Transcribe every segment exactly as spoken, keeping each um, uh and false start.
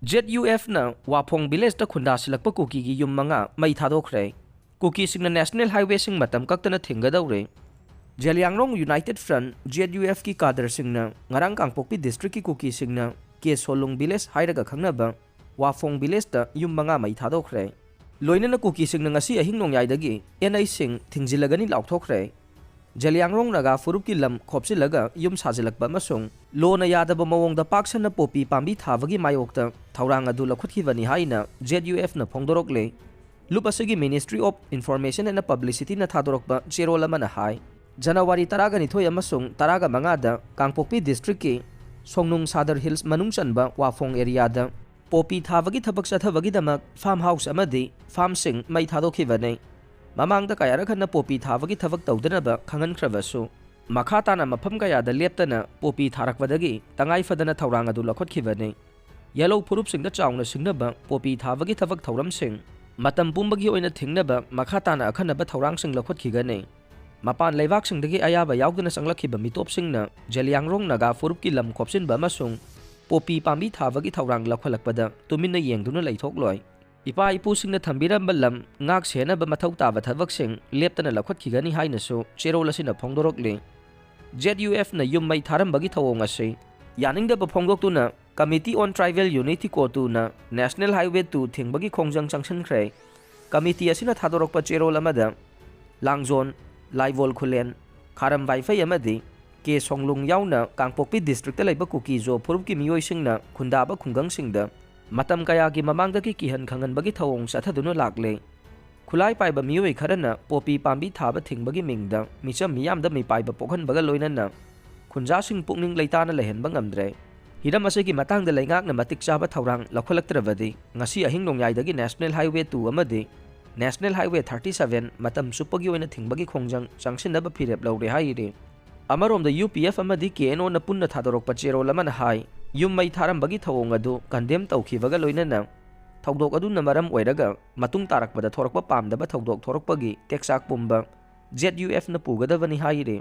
ZUFꯅ ꯋꯥꯐꯣꯡ ꯚꯤꯂꯦꯖꯇ ꯈꯨꯟꯗꯥꯁꯤꯜꯂꯛꯄ ꯀꯨꯀꯤꯒꯤ ꯌꯨꯝ ꯃꯉꯥ ꯃꯩ ꯊꯥꯗꯣꯛꯈ꯭ꯔꯦ꯫ ꯀꯨꯀꯤꯁꯤꯡꯅ ꯅꯦꯁꯅꯦꯜ ꯍꯥꯏꯋꯦꯁꯤꯡ ꯃꯇꯝ ꯀꯛꯇꯅ ꯊꯤꯡꯒꯗꯧꯔꯦ꯫ ꯖꯦꯂꯤꯌꯥꯡꯔꯣꯡ ꯌꯨꯅꯥꯏꯇꯦꯗ ꯐ꯭ꯔꯟꯠ, ZUFꯀꯤ ꯀꯥꯗꯔꯁꯤꯡꯅ ꯉꯔꯥꯡ ꯀꯥꯡꯄꯣꯛꯄꯤ ꯗꯤꯁꯇ꯭ꯔꯤꯛꯀꯤ ꯀꯨꯀꯤꯁꯤꯡꯅ ꯀꯦ ꯁꯣꯂꯨꯡ ꯚꯤꯂꯦꯖ ꯍꯥꯏꯔꯒ ꯈꯪꯅꯕ ꯋꯥꯐꯣꯡ ꯚꯤꯂꯦꯖꯇ ꯌꯨꯝ ꯃꯉꯥ ꯃꯩ ꯊꯥꯗꯣꯛꯈ꯭ꯔꯦ꯫ ꯂꯣꯏꯅꯅ ꯀꯨꯀꯤꯁꯤꯡꯅ ꯉꯁꯤ ꯑꯍꯤꯡ ꯅꯣꯡꯌꯥꯏꯗꯒꯤ ꯑꯦꯟ ꯑꯩꯁꯤꯡ ꯊꯤꯡꯖꯤꯜꯂꯒꯅꯤ ꯂꯥꯎꯊꯣꯛꯈ꯭ꯔꯦ꯫ ꯖꯦꯂꯤꯌꯥꯡꯔꯣꯡ ꯅꯥꯒꯥ ꯐꯨꯔꯨꯞꯀꯤ ꯂꯝ ꯈꯣꯞꯆꯤꯜꯂꯒ ꯌꯨꯝ ꯁꯥꯖꯤꯜꯂꯛꯄ ꯑꯃꯁꯨꯡ ꯂꯣꯅ ꯌꯥꯗꯕ ꯃꯑꯣꯡꯗ ꯄꯥꯛ ꯁꯟꯅ ꯄꯣꯄꯤ ꯄꯥꯝꯕꯤ ꯊꯥꯕꯒꯤ ꯃꯥꯌꯣꯛꯇ ꯊꯧꯔꯥꯡ ꯑꯗꯨ ꯂꯧꯈꯠꯈꯤꯕꯅꯤ ꯍꯥꯏꯅ ZUFꯅ ꯐꯣꯡꯗꯣꯔꯛꯂꯦ꯫ ꯂꯨꯞ ꯑꯁꯤꯒꯤ Ministry of Information and Publicityꯅ ꯊꯥꯗꯣꯔꯛꯄ ꯆꯦꯔꯣꯜ ꯑꯃꯅ ꯍꯥꯏ, ꯖꯅꯋꯥꯔꯤ ꯇꯔꯥꯒ ꯅꯤꯊꯣꯏ ꯑꯃꯁꯨꯡ ꯇꯔꯥꯒ ꯃꯉꯥꯗ ꯀꯥꯡꯄꯣꯛꯄꯤ ꯗꯤꯁꯇ꯭ꯔꯤꯛꯀꯤ ꯁꯣꯡꯅꯨꯡ ꯁꯥꯗꯔ ꯍꯤꯜꯁ ꯃꯅꯨꯡ ꯆꯟꯕ ꯋꯥꯐꯣꯡ ꯑꯦꯔꯤꯌꯥꯗ ꯄꯣꯄꯤ ꯊꯥꯕꯒꯤ ꯊꯕꯛ ꯆꯠꯊꯕꯒꯤꯗꯃꯛ ꯐꯥꯔꯝ ꯍꯥꯎꯁ ꯑꯃꯗꯤ ꯐꯥꯔꯝꯁꯤꯡ ꯃꯩ ꯊꯥꯗꯣꯛꯈꯤꯕꯅꯤ꯫ ꯃꯃꯥꯡꯗ ꯀꯌꯥꯔꯛ ꯍꯟꯅ ꯄꯣꯄꯤ ꯊꯥꯕꯒꯤ ꯊꯕꯛ ꯇꯧꯗꯅꯕ ꯈꯪꯍꯟꯈ꯭ꯔꯕꯁꯨ, ꯃꯈꯥ ꯇꯥꯅ ꯃꯐꯝ ꯀꯌꯥꯗ ꯂꯦꯞꯇꯅ ꯄꯣꯄꯤ ꯊꯥꯔꯛꯄꯗꯒꯤ ꯇꯉꯥꯏ ꯐꯗꯅ ꯊꯧꯔꯥꯡ ꯑꯗꯨ ꯂꯧꯈꯠꯈꯤꯕꯅꯤ꯫ ꯌꯦꯂꯧ ꯐꯨꯔꯨꯞꯁꯤꯡꯗ ꯆꯥꯎꯅ ꯁꯤꯡꯅꯕ ꯄꯣꯄꯤ ꯊꯥꯕꯒꯤ ꯊꯕꯛ ꯊꯧꯔꯝꯁꯤꯡ ꯃꯇꯝ ꯄꯨꯝꯕꯒꯤ ꯑꯣꯏꯅ ꯊꯤꯡꯅꯕ ꯃꯈꯥ ꯇꯥꯅ ꯑꯈꯟꯅꯕ ꯊꯧꯔꯥꯡꯁꯤꯡ ꯂꯧꯈꯠꯈꯤꯒꯅꯤ꯫ ꯃꯄꯥꯟ ꯂꯩꯕꯥꯛꯁꯤꯡꯗꯒꯤ ꯑꯌꯥꯕ ꯌꯥꯎꯗꯅ ꯆꯪꯂꯛꯈꯤꯕ ꯃꯤꯇꯣꯞꯁꯤꯡꯅ ꯖꯦꯂꯤꯌꯥꯡꯔꯣꯡ ꯅꯥꯒꯥ ꯐꯨꯔꯨꯞꯀꯤ ꯂꯝ ꯈꯣꯞꯆꯤꯟꯕ ꯑꯃꯁꯨꯡ ꯄꯣꯄꯤ ꯄꯥꯝꯕꯤ ꯊꯥꯕꯒꯤ ꯊꯧꯔꯥꯡ ꯂꯧꯈꯠꯂꯛꯄꯗ ꯇꯨꯃꯤꯟꯅ ꯌꯦꯡꯗꯨꯅ ꯂꯩꯊꯣꯛꯂꯣꯏ꯫ ꯏꯄꯥ ꯏꯄꯨꯁꯤꯡꯅ ꯊꯝꯕꯤꯔꯝꯕ ꯂꯝ ꯉꯥꯛ ꯁꯦꯟꯅꯕ ꯃꯊꯧ ꯇꯥꯕ ꯊꯕꯛꯁꯤꯡ ꯂꯦꯞꯇꯅ ꯂꯧꯈꯠꯈꯤꯒꯅꯤ ꯍꯥꯏꯅꯁꯨ ꯆꯦꯔꯣꯜ ꯑꯁꯤꯅ ꯐꯣꯡꯗꯣꯔꯛꯂꯤ꯫ ZUFꯅ ꯌꯨꯝ ꯃꯩ ꯊꯥꯔꯝꯕꯒꯤ ꯊꯧꯑꯣꯡ ꯑꯁꯤ ꯌꯥꯅꯤꯡꯗꯕ ꯐꯣꯡꯗꯣꯛꯇꯨꯅ Committee on Tribal Unity ꯀꯣꯇꯨꯅ National Highway two ꯊꯤꯡꯕꯒꯤ ꯈꯣꯡꯖꯪ ꯆꯪꯁꯤꯟꯈ꯭ꯔꯦ꯫ ꯀꯃꯤꯇꯤ ꯑꯁꯤꯅ ꯊꯥꯗꯣꯔꯛꯄ ꯆꯦꯔꯣꯜ ꯑꯃꯗ ꯂꯥꯡꯖꯣꯟ, ꯂꯥꯏꯕꯣꯜ ꯈꯨꯂꯦꯟ, ꯈꯥꯔꯝ ꯋꯥꯏꯐꯩ ꯑꯃꯗꯤ ꯀꯦ ꯁꯣꯡꯂꯨꯡ ꯌꯥꯎꯅ ꯀꯥꯡꯄꯣꯛꯄꯤ ꯗꯤꯁꯇ꯭ꯔꯤꯛꯇ ꯂꯩꯕ ꯀꯨꯀꯤ ꯖꯣ ꯐꯨꯔꯨꯞꯀꯤ ꯃꯤꯑꯣꯏꯁꯤꯡꯅ ꯈꯨꯟꯗꯥꯕ ꯈꯨꯡꯒꯪꯁꯤꯡꯗ ꯃꯇꯝ ꯀꯌꯥꯒꯤ ꯃꯃꯥꯡꯗꯒꯤ ꯀꯤꯍꯟ ꯈꯪꯍꯟꯕꯒꯤ ꯊꯧꯑꯣꯡ ꯆꯠꯊꯗꯨꯅ ꯂꯥꯛꯂꯦ꯫ ꯈꯨꯠꯂꯥꯏ ꯄꯥꯏꯕ ꯃꯤꯑꯣꯏ ꯈꯔꯅ ꯄꯣꯄꯤ ꯄꯥꯝꯕꯤ ꯊꯥꯕ ꯊꯤꯡꯕꯒꯤ ꯃꯤꯡꯗ ꯃꯤꯆꯝ ꯃꯤꯌꯥꯝꯗ ꯃꯤꯄꯥꯏꯕ ꯄꯣꯛꯍꯟꯕꯒ ꯂꯣꯏꯅꯅ ꯈꯨꯟꯖꯥꯁꯤꯡ ꯄꯨꯛꯅꯤꯡ ꯂꯩꯇꯥꯅ ꯂꯩꯍꯟꯕ ꯉꯝꯗ꯭ꯔꯦ꯫ ꯍꯤꯔꯝ ꯑꯁꯤꯒꯤ ꯃꯇꯥꯡꯗ ꯂꯩꯉꯥꯛꯅ ꯃꯇꯤꯛ ꯆꯥꯕ ꯊꯧꯔꯥꯡ ꯂꯧꯈꯠꯂꯛꯇ꯭ꯔꯕꯗꯤ ꯉꯁꯤ ꯑꯍꯤꯡ ꯅꯣꯡꯌꯥꯏꯗꯒꯤ National Highway two ꯑꯃꯗꯤ National Highway thirty seven ꯃꯇꯝ ꯆꯨꯞꯄꯒꯤ ꯑꯣꯏꯅ ꯊꯤꯡꯕꯒꯤ ꯈꯣꯡꯖꯪ ꯆꯪꯁꯤꯟꯅꯕ ꯐꯤꯔꯦꯞ ꯂꯧꯔꯦ ꯍꯥꯏꯔꯤ꯫ ꯑꯃꯔꯣꯝꯗ UPF ꯑꯃꯗꯤ KNOꯅ ꯄꯨꯟꯅ ꯊꯥꯗꯣꯔꯛꯄ ꯆꯦꯔꯣꯜ ꯑꯃꯅ ꯍꯥꯏ, ꯌꯨꯝ ꯃꯩ ꯊꯥꯔꯝꯕꯒꯤ ꯊꯧꯑꯣꯡ ꯑꯗꯨ ꯀꯟꯗꯦꯝ ꯇꯧꯈꯤꯕꯒ ꯂꯣꯏꯅꯅ ꯊꯧꯗꯣꯛ ꯑꯗꯨꯅ ꯃꯔꯝ ꯑꯣꯏꯔꯒ ꯃꯇꯨꯡ ꯇꯥꯔꯛꯄꯗ ꯊꯣꯔꯛꯄ ꯄꯥꯝꯗꯕ ꯊꯧꯗꯣꯛ ꯊꯣꯔꯛꯄꯒꯤ ꯇꯦꯛꯆꯥꯛ ꯄꯨꯝꯕ ZUFꯅ ꯄꯨꯒꯗꯕꯅꯤ ꯍꯥꯏꯔꯤ꯫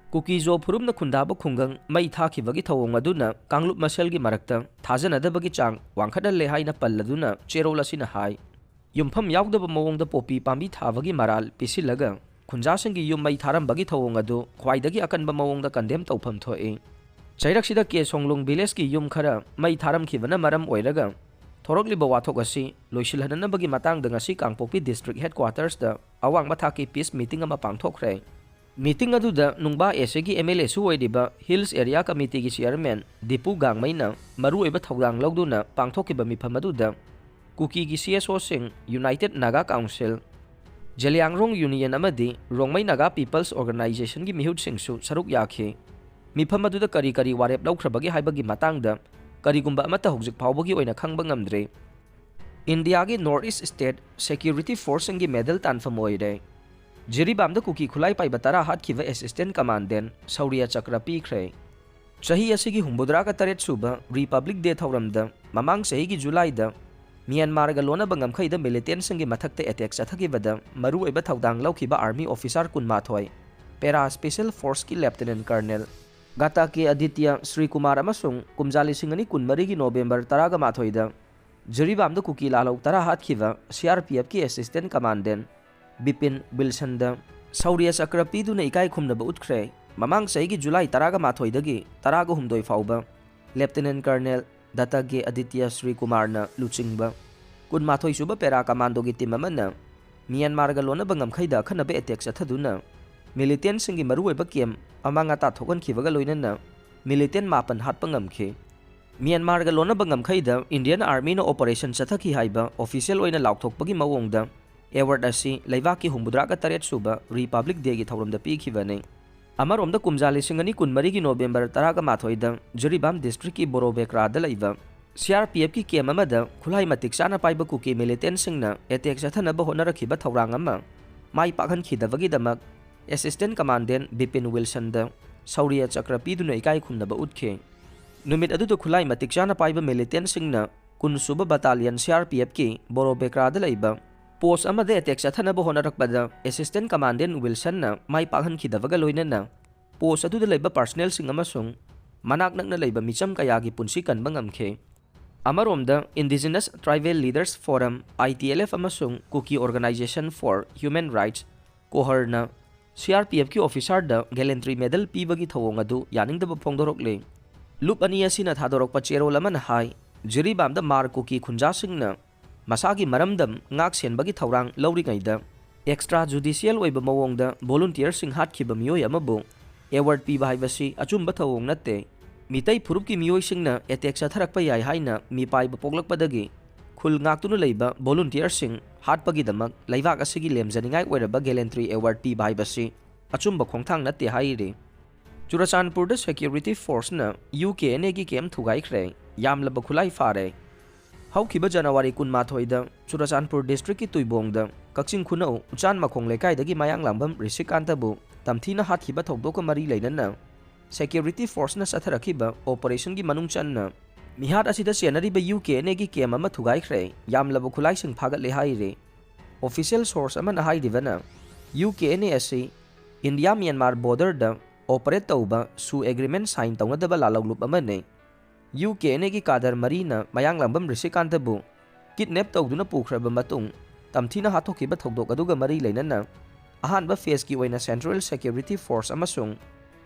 ꯀꯨꯀꯤ-ꯖꯣ ꯐꯨꯔꯨꯞꯅ ꯈꯨꯟꯗꯥꯕ ꯈꯨꯡꯒꯪ ꯃꯩ ꯊꯥꯈꯤꯕꯒꯤ ꯊꯧꯑꯣꯡ ꯑꯗꯨꯅ ꯀꯥꯡꯂꯨꯞ ꯃꯁꯦꯜꯒꯤ ꯃꯔꯛꯇ ꯊꯥꯖꯅꯗꯕꯒꯤ ꯆꯥꯡ ꯋꯥꯡꯈꯠꯍꯜꯂꯦ ꯍꯥꯏꯅ ꯄꯜꯂꯗꯨꯅ ꯆꯦꯔꯣꯜ ꯑꯁꯤꯅ ꯍꯥꯏ꯫ ꯌꯨꯝꯐꯝ ꯌꯥꯎꯗꯕ ꯃꯑꯣꯡꯗ ꯄꯣꯄꯤ ꯄꯥꯝꯕꯤ ꯊꯥꯕꯒꯤ ꯃꯔꯥꯜ ꯄꯤꯁꯤꯜꯂꯒ ꯈꯨꯟꯖꯥꯁꯤꯡꯒꯤ ꯌꯨꯝ ꯃꯩ ꯊꯥꯔꯝꯕꯒꯤ ꯊꯧꯑꯣꯡ ꯑꯗꯨ ꯈ꯭ꯋꯥꯏꯗꯒꯤ ꯑꯀꯟꯕ ꯃꯑꯣꯡꯗ ꯀꯟꯗꯦꯝ ꯇꯧꯐꯝ ꯊꯣꯛꯏ꯫ ꯆꯩꯔꯛꯁꯤꯗ ꯀꯦ ꯁꯣꯡꯂꯨꯡ ꯚꯤꯂꯦꯖꯀꯤ ꯌꯨꯝ ꯈꯔ ꯃꯩ ꯊꯥꯔꯝꯈꯤꯕꯅ ꯃꯔꯝ ꯑꯣꯏꯔꯒ ꯊꯣꯔꯛꯂꯤꯕ ꯋꯥꯊꯣꯛ ꯑꯁꯤ ꯂꯣꯏꯁꯤꯜꯍꯟꯅꯕꯒꯤ ꯃꯇꯥꯡꯗ ꯉꯁꯤ ꯀꯥꯡꯄꯣꯛꯄꯤ ꯗꯤꯁꯇ꯭ꯔꯤꯛ ꯍꯦꯗꯀ꯭ꯋꯥꯇꯔꯁꯇ ꯑꯋꯥꯡꯕ ꯊꯥꯛꯀꯤ ꯄꯤꯁ ꯃꯤꯇꯤꯡ ꯑꯃ ꯄꯥꯡꯊꯣꯛꯈ꯭ꯔꯦ꯫ ꯃꯤꯇꯤꯡ ꯑꯗꯨꯗ ꯅꯨꯡꯕꯥ ꯑꯦꯁ ꯑꯦꯒꯤ ꯑꯦꯝ ꯑꯦꯜ ꯑꯦꯁꯨ ꯑꯣꯏꯔꯤꯕ ꯍꯤꯜꯁ ꯑꯦꯔꯤꯌꯥ ꯀꯃꯤꯇꯤꯒꯤ ꯆꯤꯌꯔꯃꯦꯟ ꯗꯤꯄꯨ ꯒꯥꯡꯃꯩꯅ ꯃꯔꯨꯑꯣꯏꯕ ꯊꯧꯗꯥꯡ ꯂꯧꯗꯨꯅ ꯄꯥꯡꯊꯣꯛꯈꯤꯕ ꯃꯤꯐꯝ ꯑꯗꯨꯗ ꯀꯨꯀꯤꯒꯤ ꯁꯤ ꯑꯦꯁ ꯑꯣꯁꯤꯡ, united Naga council, Zeliangrong union ꯑꯃꯗꯤ ꯔꯣꯡꯃꯩ ꯅꯥꯒꯥ ꯄꯤꯄꯜꯁ ꯑꯣꯔꯒꯅꯥꯏꯖꯦꯁꯟꯒꯤ ꯃꯤꯍꯨꯠꯁꯤꯡꯁꯨ ꯁꯔꯨꯛ ꯌꯥꯈꯤ꯫ ꯃꯤꯐꯝ ꯑꯗꯨꯗ ꯀꯔꯤ ꯀꯔꯤ ꯋꯥꯔꯦꯞ ꯂꯧꯈ꯭ꯔꯕꯒꯦ ꯍꯥꯏꯕꯒꯤ ꯃꯇꯥꯡꯗ ꯀꯔꯤꯒꯨꯝꯕ ꯑꯃꯠꯇ ꯍꯧꯖꯤꯛ ꯐꯥꯎꯕꯒꯤ ꯑꯣꯏꯅ ꯈꯪꯕ ꯉꯝꯗ꯭ꯔꯤ꯫ ꯏꯟꯗꯤꯌꯥꯒꯤ ꯅꯣꯔꯠ ꯏꯁ ꯁ꯭ꯇꯦꯠ ꯁꯦꯀ꯭ꯌꯨꯔꯤꯇꯤ ꯐꯣꯔꯁꯁꯤꯡꯒꯤ ꯃꯦꯗꯜ ꯇꯥꯟꯐꯝ ꯑꯣꯏꯔꯦ꯫ ꯖꯤꯔꯤꯕꯥꯝꯗ ꯀꯨꯀꯤ ꯈꯨꯠꯂꯥꯏ ꯄꯥꯏꯕ ꯇꯔꯥ ꯍꯥꯠꯈꯤꯕ ꯑꯦꯁꯤꯁꯇꯦꯟꯠ ꯀꯃꯥꯟꯗꯦꯟꯠ ꯁꯧꯔꯤꯌꯥ ꯆꯀ꯭ꯔ ꯄꯤꯈ꯭ꯔꯦ꯫ ꯆꯍꯤ ꯑꯁꯤꯒꯤ ꯍꯨꯝꯐꯨꯇꯔꯥꯒ ꯇꯔꯦꯠ ꯁꯨꯕ ꯔꯤꯄꯕ꯭ꯂꯤꯛ ꯗꯦ ꯊꯧꯔꯝꯗ ꯃꯃꯥꯡ ꯆꯍꯤꯒꯤ ꯖꯨꯂꯥꯏꯗ ꯃ꯭ꯌꯥꯟꯃꯥꯔꯒ ꯂꯣꯟꯅꯕ ꯉꯝꯈꯩꯗ ꯃꯤꯂꯤꯇꯦꯟꯠꯁꯤꯡꯒꯤ ꯃꯊꯛꯇ ꯑꯦꯇꯦꯛ ꯆꯠꯊꯈꯤꯕꯗ ꯃꯔꯨꯑꯣꯏꯕ ꯊꯧꯗꯥꯡ ꯂꯧꯈꯤꯕ ꯑꯥꯔꯃꯤ ꯑꯣꯐꯤꯁꯥꯔ ꯀꯨꯟꯃꯥꯊꯣꯏ, ꯄꯦꯔꯥ ꯁ꯭ꯄꯦꯁꯦꯜ ꯐꯣꯔꯁꯀꯤ ꯂꯦꯐꯇꯤꯅꯦꯟꯠ ꯀꯔꯅꯦꯜ ꯒꯥꯇꯥ ꯀꯦ ꯑꯗꯤꯇ꯭ꯌ ꯁ꯭ꯔꯤꯀꯨꯃꯥꯔ ꯑꯃꯁꯨꯡ ꯀꯨꯝꯖꯥ ꯂꯤꯁꯤꯡ ꯑꯅꯤ ꯀꯨꯟꯃꯔꯤꯒꯤ ꯅꯣꯕꯦꯝꯕꯔ ꯇꯔꯥꯒ ꯃꯥꯊꯣꯏꯗ ꯖꯤꯔꯤꯕꯥꯝꯗ ꯀꯨꯀꯤ ꯂꯥꯜꯍꯧ ꯇꯔꯥ ꯍꯥꯠꯈꯤꯕ ꯁꯤ ꯑꯥꯔ ꯄꯤ ꯑꯦꯐꯀꯤ ꯑꯦꯁꯤꯁꯇꯦꯟꯠ ꯀꯃꯥꯟꯗꯦꯟꯠ ꯕꯤꯄꯤꯟ ꯋꯤꯜꯁꯟꯗ ꯁꯧꯔꯤꯌꯥ ꯆꯀ꯭ꯔ ꯄꯤꯗꯨꯅ ꯏꯀꯥꯏ ꯈꯨꯝꯅꯕ ꯎꯠꯈ꯭ꯔꯦ꯫ ꯃꯃꯥꯡ ꯆꯍꯤꯒꯤ ꯖꯨꯂꯥꯏ ꯇꯔꯥꯒ ꯃꯥꯊꯣꯏꯗꯒꯤ ꯇꯔꯥꯒ ꯍꯨꯝꯗꯣꯏ ꯐꯥꯎꯕ ꯂꯦꯐꯇꯤꯅꯦꯟꯠ ꯀꯔꯅꯦꯜ ꯗꯠꯇꯒꯦ ꯑꯗꯤꯇ꯭ꯌ ꯁ꯭ꯔꯤꯀꯨꯃꯥꯔꯅ ꯂꯨꯆꯤꯡꯕ ꯀꯨꯟꯃꯥꯊꯣꯏ ꯁꯨꯕ ꯄꯦꯔꯥ ꯀꯃꯥꯟꯗꯣꯒꯤ ꯇꯤꯝ ꯑꯃꯅ ꯃ꯭ꯌꯥꯟꯃꯥꯔꯒ ꯂꯣꯟꯅꯕ ꯉꯝꯈꯩꯗ ꯑꯈꯟꯅꯕ ꯑꯦꯇꯦꯛ ꯆꯠꯊꯗꯨꯅ ꯃꯤꯂꯤꯇꯦꯟꯠꯁꯤꯡꯒꯤ ꯃꯔꯨꯑꯣꯏꯕ ꯀꯦꯝꯞ ꯑꯃꯥꯡ ꯑꯇꯥ ꯊꯣꯛꯍꯟꯈꯤꯕꯒ ꯂꯣꯏꯅꯅ ꯃꯤꯂꯤꯇꯦꯟꯠ ꯃꯥꯄꯟ ꯍꯥꯠꯄ ꯉꯝꯈꯤ꯫ ꯃ꯭ꯌꯥꯟꯃꯥꯔꯒ ꯂꯣꯟꯅꯕ ꯉꯝꯈꯩꯗ ꯏꯟꯗꯤꯌꯟ ꯑꯥꯔꯃꯤꯅ ꯑꯣꯄꯔꯦꯁꯟ ꯆꯠꯊꯈꯤ ꯍꯥꯏꯕ ꯑꯣꯐꯤꯁꯤꯌꯦꯜ ꯑꯣꯏꯅ ꯂꯥꯎꯊꯣꯛꯄꯒꯤ ꯃꯑꯣꯡꯗ ꯑꯦꯋꯥꯔꯗ ꯑꯁꯤ ꯂꯩꯕꯥꯛꯀꯤ ꯍꯨꯝꯐꯨꯇꯔꯥꯒ ꯇꯔꯦꯠ ꯁꯨꯕ ꯔꯤꯄꯕ꯭ꯂꯤꯛ ꯗꯦꯒꯤ ꯊꯧꯔꯝꯗ ꯄꯤꯈꯤꯕꯅꯤ꯫ ꯑꯃꯔꯣꯝꯗ ꯀꯨꯝꯖꯥ ꯂꯤꯁꯤꯡ ꯑꯅꯤ ꯀꯨꯟꯃꯔꯤꯒꯤ ꯅꯣꯕꯦꯝꯕꯔ ꯇꯔꯥꯒ ꯃꯥꯊꯣꯏꯗ ꯖꯤꯔꯤꯕꯥꯝ ꯗꯤꯁꯇ꯭ꯔꯤꯛꯀꯤ ꯕꯣꯔꯣꯕꯦꯀ꯭ꯔꯥꯗ ꯂꯩꯕ ꯁꯤ ꯑꯥꯔ ꯄꯤ ꯑꯦꯐꯀꯤ ꯀꯦꯝꯞ ꯑꯃꯗ ꯈꯨꯠꯂꯥꯏ ꯃꯇꯤꯛ ꯆꯥꯅ ꯄꯥꯏꯕ ꯀꯨꯀꯤ ꯃꯤꯂꯤꯇꯦꯟꯠꯁꯤꯡꯅ ꯑꯦꯇꯦꯛ ꯆꯠꯊꯅꯕ ꯍꯣꯠꯅꯔꯛꯈꯤꯕ ꯊꯧꯔꯥꯡ ꯑꯃ ꯃꯥꯏ ꯄꯥꯛꯍꯟꯈꯤꯗꯕꯒꯤꯗꯃꯛ ꯑꯦꯁꯤꯁꯇꯦꯟꯠ ꯀꯃꯥꯟꯗꯦꯟꯠ ꯕꯤꯄꯤꯟ ꯋꯤꯜꯁꯟꯗ ꯁꯧꯔꯤꯌꯥ ꯆꯀ꯭ꯔ ꯄꯤꯗꯨꯅ ꯏꯀꯥꯏ ꯈꯨꯝꯅꯕ ꯎꯠꯈꯤ꯫ ꯅꯨꯃꯤꯠ ꯑꯗꯨꯗ ꯈꯨꯠꯂꯥꯏ ꯃꯇꯤꯛ ꯆꯥꯅ ꯄꯥꯏꯕ ꯃꯤꯂꯤꯇꯦꯟꯠꯁꯤꯡꯅ ꯀꯨꯟ ꯁꯨꯕ ꯕꯇꯥꯂꯤꯌꯟ ꯁꯤ ꯑꯥꯔ ꯄꯤ ꯑꯦꯐꯀꯤ ꯕꯣꯔꯣꯕꯦꯀ꯭ꯔꯥꯗ ꯂꯩꯕ ꯄꯣꯁ ꯑꯃꯗ ꯑꯦꯇꯦꯛ ꯆꯠꯊꯅꯕ ꯍꯣꯠꯅꯔꯛꯄꯗ ꯑꯦꯁꯤꯁꯇꯦꯟꯠ ꯀꯃꯥꯟꯗꯦꯟꯠ ꯋꯤꯜꯁꯟꯅ ꯃꯥꯏ ꯄꯥꯛꯍꯟꯈꯤꯗꯕꯒ ꯂꯣꯏꯅꯅ ꯄꯣꯁ ꯑꯗꯨꯗ ꯂꯩꯕ ꯄꯥꯔꯁꯅꯦꯜꯁꯤꯡ ꯑꯃꯁꯨꯡ ꯃꯅꯥꯛ ꯅꯛꯅ ꯂꯩꯕ ꯃꯤꯆꯝ ꯀꯌꯥꯒꯤ ꯄꯨꯟꯁꯤ ꯀꯟꯕ ꯉꯝꯈꯤ꯫ ꯑꯃꯔꯣꯝꯗ, Indigenous Tribal Leaders Forum, I T L F, ꯑꯃꯁꯨꯡ Kuki Organization for Human Rights, ꯀꯣꯍꯔꯅ C R P F ꯀꯤ ꯑꯣꯐꯤꯁꯥꯔꯗ ꯒꯦꯂꯦꯟꯇ꯭ꯔꯤ ꯃꯦꯗꯜ ꯄꯤꯕꯒꯤ ꯊꯧꯑꯣꯡ ꯑꯗꯨ ꯌꯥꯅꯤꯡꯗꯕ ꯐꯣꯡꯗꯣꯔꯛꯂꯤ꯫ ꯂꯨꯞ ꯑꯅꯤ ꯑꯁꯤꯅ ꯊꯥꯗꯣꯔꯛꯄ ꯆꯦꯔꯣꯜ ꯑꯃꯅ ꯍꯥꯏ, ꯖꯤꯔꯤꯕꯥꯝꯗ ꯃꯥꯔ ꯀꯨꯀꯤ ꯈꯨꯟꯖꯥꯁꯤꯡꯅ ꯃꯁꯥꯒꯤ ꯃꯔꯝꯗꯝ ꯉꯥꯛ ꯁꯦꯟꯕꯒꯤ ꯊꯧꯔꯥꯡ ꯂꯧꯔꯤꯉꯩꯗ extra judicial ꯑꯣꯏꯕ ꯃꯑꯣꯡꯗ ꯚꯣꯂꯨꯟꯇꯤꯌꯔꯁꯤꯡ ꯍꯥꯠꯈꯤꯕ ꯃꯤꯑꯣꯏ ꯑꯃꯕꯨ ꯑꯦꯋꯥꯔꯗ ꯄꯤꯕ ꯍꯥꯏꯕꯁꯤ ꯑꯆꯨꯝꯕ ꯊꯧꯑꯣꯡ ꯅꯠꯇꯦ꯫ ꯃꯤꯇꯩ ꯐꯨꯔꯨꯞꯀꯤ ꯃꯤꯑꯣꯏꯁꯤꯡꯅ ꯑꯦꯇꯦꯛ ꯆꯠꯊꯔꯛꯄ ꯌꯥꯏ ꯍꯥꯏꯅ ꯃꯤꯄꯥꯏꯕ ꯄꯣꯛꯂꯛꯄꯗꯒꯤ ꯈꯨꯜ ꯉꯥꯛꯇꯨꯅ ꯂꯩꯕ ꯚꯣꯂꯨꯟꯇꯤꯌꯔꯁꯤꯡ ꯍꯥꯠꯄꯒꯤꯗꯃꯛ ꯂꯩꯕꯥꯛ ꯑꯁꯤꯒꯤ ꯂꯦꯝꯖꯅꯤꯡꯉꯥꯏ ꯑꯣꯏꯔꯕ ꯒꯦꯂꯦꯟꯇ꯭ꯔꯤ ꯑꯦꯋꯥꯔꯗ ꯄꯤꯕ ꯍꯥꯏꯕꯁꯤ ꯑꯆꯨꯝꯕ ꯈꯣꯡꯊꯥꯡ ꯅꯠꯇꯦ ꯍꯥꯏꯔꯤ꯫ ꯆꯨꯔꯆꯥꯟꯄꯨꯔꯗ ꯁꯦꯀ꯭ꯌꯨꯔꯤꯇꯤ ꯐꯣꯔꯁꯅ U K N Aꯒꯤ ꯀꯦꯝ ꯊꯨꯒꯥꯏꯈ꯭ꯔꯦ, ꯌꯥꯝꯂꯕ ꯈꯨꯠꯂꯥꯏ ꯐꯥꯔꯦ꯫ ꯍꯧꯈꯤꯕ ꯖꯅꯋꯥꯔꯤ ꯀꯨꯟꯃꯥꯊꯣꯏꯗ ꯆꯨꯔꯆꯥꯟꯄꯨꯔ ꯗꯤꯁꯇ꯭ꯔꯤꯛꯀꯤ ꯇꯨꯏꯕꯣꯡꯗ ꯀꯛꯆꯤꯡ ꯈꯨꯅꯧ ꯎꯆꯥꯟ ꯃꯈꯣꯡ ꯂꯩꯀꯥꯏꯗꯒꯤ ꯃꯌꯥꯡꯂꯥꯡꯕꯝ ꯔꯤꯁꯤꯀꯥꯟꯇꯕꯨ ꯇꯝꯊꯤꯅ ꯍꯥꯠꯈꯤꯕ ꯊꯧꯗꯣꯛꯀ ꯃꯔꯤ ꯂꯩꯅꯅ ꯁꯦꯀ꯭ꯌꯨꯔꯤꯇꯤ ꯐꯣꯔꯁꯅ ꯆꯠꯊꯔꯛꯈꯤꯕ ꯑꯣꯄꯔꯦꯁꯟꯒꯤ ꯃꯅꯨꯡ ꯆꯟꯅ ꯃꯤꯍꯥꯠ ꯑꯁꯤꯗ ꯆꯦꯟꯅꯔꯤꯕ U K N Aꯒꯤ ꯀꯦꯝ ꯑꯃ ꯊꯨꯒꯥꯏꯈ꯭ꯔꯦ, ꯌꯥꯝꯂꯕ ꯈꯨꯠꯂꯥꯏꯁꯤꯡ ꯐꯥꯒꯠꯂꯦ ꯍꯥꯏꯔꯤ꯫ ꯑꯣꯐꯤꯁꯤꯌꯦꯜ ꯁꯣꯔꯁ ꯑꯃꯅ ꯍꯥꯏꯔꯤꯕꯅ, U K N A ꯑꯁꯤ ꯏꯟꯗꯤꯌꯥ ꯃ꯭ꯌꯥꯟꯃꯥꯔ ꯕꯣꯔꯗꯔꯗ ꯑꯣꯄꯔꯦꯠ ꯇꯧꯕ ꯁꯨ ꯑꯦꯒ꯭ꯔꯤꯃꯦꯟ ꯁꯥꯏꯟ ꯇꯧꯅꯗꯕ ꯂꯥꯜꯍꯧꯂꯨꯞ ꯑꯃꯅꯤ꯫ U K N Aꯒꯤ ꯀꯥꯗꯔ ꯃꯔꯤꯅ ꯃꯌꯥꯡꯂꯥꯡꯕꯝ ꯔꯤꯁꯤꯀꯥꯟꯇꯕꯨ ꯀꯤꯗꯅꯦꯞ ꯇꯧꯗꯨꯅ ꯄꯨꯈ꯭ꯔꯕ ꯃꯇꯨꯡ ꯇꯝꯊꯤꯅ ꯍꯥꯠꯇꯣꯛꯈꯤꯕ ꯊꯧꯗꯣꯛ ꯑꯗꯨꯒ ꯃꯔꯤ ꯂꯩꯅꯅ ꯑꯍꯥꯟꯕ ꯐꯦꯖꯀꯤ ꯑꯣꯏꯅ ꯁꯦꯟꯇ꯭ꯔꯦꯜ ꯁꯦꯀ꯭ꯌꯨꯔꯤꯇꯤ ꯐꯣꯔꯁ ꯑꯃꯁꯨꯡ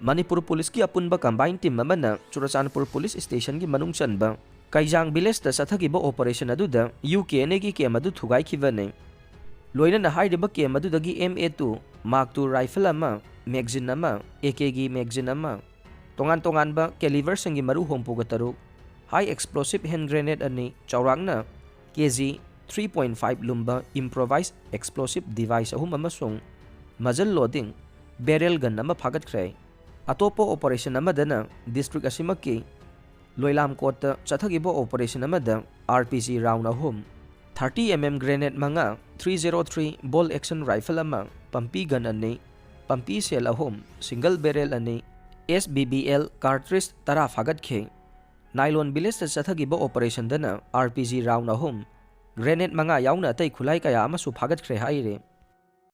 ꯃꯅꯤꯄꯨꯔ ꯄꯨꯂꯤꯁꯀꯤ ꯑꯄꯨꯟꯕ ꯀꯝꯕꯥꯏꯟ ꯇꯤꯝ ꯑꯃꯅ ꯆꯨꯔꯆꯥꯟꯄꯨꯔ ꯄꯨꯂꯤꯁ ꯁ꯭ꯇꯦꯁꯟꯒꯤ ꯃꯅꯨꯡ ꯆꯟꯕ ꯀꯩꯖꯥꯡ ꯚꯤꯂꯦꯖꯇ ꯆꯠꯊꯈꯤꯕ ꯑꯣꯄꯔꯦꯁꯟ ꯑꯗꯨꯗ U K N Aꯒꯤ ꯀꯦꯝ ꯑꯗꯨ ꯊꯨꯒꯥꯏꯈꯤꯕꯅꯤ꯫ ꯂꯣꯏꯅꯅ ꯍꯥꯏꯔꯤꯕ ꯀꯦꯝ ꯑꯗꯨꯗꯒꯤ M A two, Mark two rifle ꯑꯃ, magazine ꯑꯃ, A Kꯒꯤ magazine ꯑꯃ, ꯇꯣꯉꯥꯟ ꯇꯣꯉꯥꯟꯕ caliberꯁꯤꯡꯒꯤ ꯃꯔꯨ ꯍꯨꯝꯐꯨꯒ ꯇꯔꯨꯛ, high explosive hand grenade ꯑꯅꯤ, ꯆꯥꯎꯔꯥꯛꯅ K G three point five ꯂꯨꯝꯕ improvised explosive device ꯑꯍꯨꯝ ꯑꯃꯁꯨꯡ muzzle loading barrel gun ꯑꯃ ꯐꯥꯒꯠꯈ꯭ꯔꯦ꯫ ꯑꯇꯣꯞꯄ ꯑꯣꯄꯔꯦꯁꯟ ꯑꯃꯗꯅ ꯗꯤꯁꯇ꯭ꯔꯤꯛ ꯑꯁꯤꯃꯛꯀꯤ ꯂꯣꯏꯂꯥꯝꯀꯣꯠꯇ ꯆꯠꯊꯈꯤꯕ ꯑꯣꯄꯔꯦꯁꯟ ꯑꯃꯗ R P G round ꯑꯍꯨꯝ, thirty M M grenade ꯃꯉꯥ, three zero three bolt action rifle ꯑꯃ, ꯄꯝꯄꯤ ꯒꯟ ꯑꯅꯤ, ꯄꯝꯄꯤ ꯁꯦꯜ ꯑꯍꯨꯝ, single barrel ꯑꯅꯤ, S B B L cartridge ꯇꯔꯥ ꯐꯥꯒꯠꯈꯤ꯫ ꯅꯥꯏꯂꯣꯟ ꯚꯤꯂꯦꯖꯇ ꯆꯠꯊꯈꯤꯕ ꯑꯣꯄꯔꯦꯁꯟꯗꯅ R P G round ꯑꯍꯨꯝ, grenade ꯃꯉꯥ ꯌꯥꯎꯅ ꯑꯇꯩ ꯈꯨꯠꯂꯥꯏ ꯀꯌꯥ ꯑꯃꯁꯨ ꯐꯥꯒꯠꯈ꯭ꯔꯦ ꯍꯥꯏꯔꯤ꯫